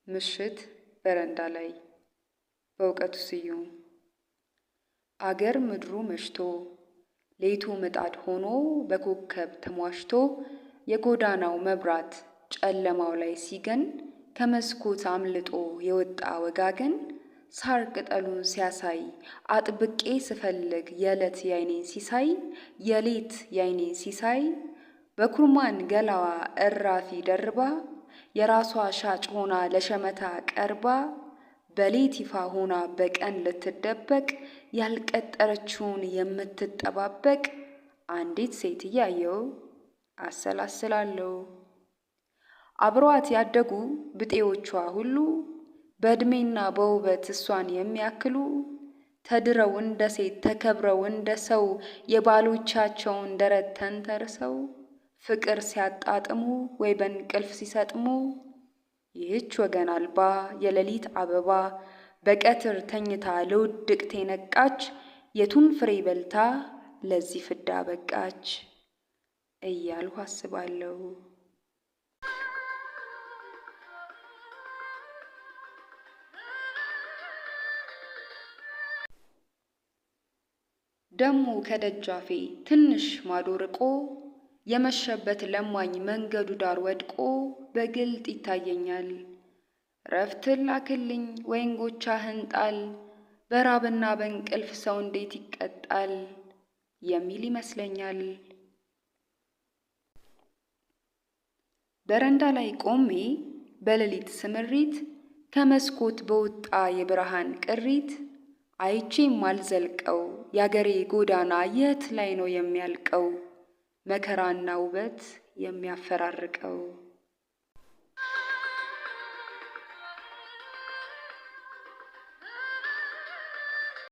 ምሽት በረንዳ ላይ፣ በእውቀቱ ስዩም። አገር ምድሩ መሽቶ፣ ሌቱ ምጣድ ሆኖ በኮከብ ተሟሽቶ፣ የጎዳናው መብራት ጨለማው ላይ ሲገን፣ ከመስኮት አምልጦ የወጣ ወጋገን ሳር ቅጠሉን ሲያሳይ፣ አጥብቄ ስፈልግ የዕለት ያይኔን ሲሳይ፣ የሌት ያይኔን ሲሳይ፣ በኩርማን ገላዋ እራፊ ደርባ፣ የራሷ ሻጭ ሆና ለሸመታ ቀርባ፣ በሌት ይፋ ሆና በቀን ልትደበቅ ያልቀጠረችውን የምትጠባበቅ አንዲት ሴት እያየው አሰላስላለሁ። አብረዋት ያደጉ ብጤዎቿ ሁሉ፣ በዕድሜና በውበት እሷን የሚያክሉ፣ ተድረው እንደ ሴት ተከብረው እንደ ሰው፣ የባሎቻቸውን ደረት ተንተርሰው ፍቅር ሲያጣጥሙ ወይ በእንቅልፍ ሲሰጥሙ፣ ይህች ወገን አልባ የሌሊት አበባ በቀትር ተኝታ ለውድቅት የነቃች የቱን ፍሬ በልታ ለዚህ ፍዳ በቃች እያልሁ አስባለሁ። ደሞ ከደጃፌ ትንሽ ማዶ ርቆ የመሸበት ለማኝ መንገዱ ዳር ወድቆ በግልጥ ይታየኛል። ረፍትን ላክልኝ ወይ እንጎቻህን ጣል፣ በራብና በእንቅልፍ ሰው እንዴት ይቀጣል የሚል ይመስለኛል። በረንዳ ላይ ቆሜ በሌሊት ስምሪት ከመስኮት በወጣ የብርሃን ቅሪት፣ አይቼ የማልዘልቀው የአገሬ ጎዳና የት ላይ ነው የሚያልቀው? መከራና ውበት የሚያፈራርቀው።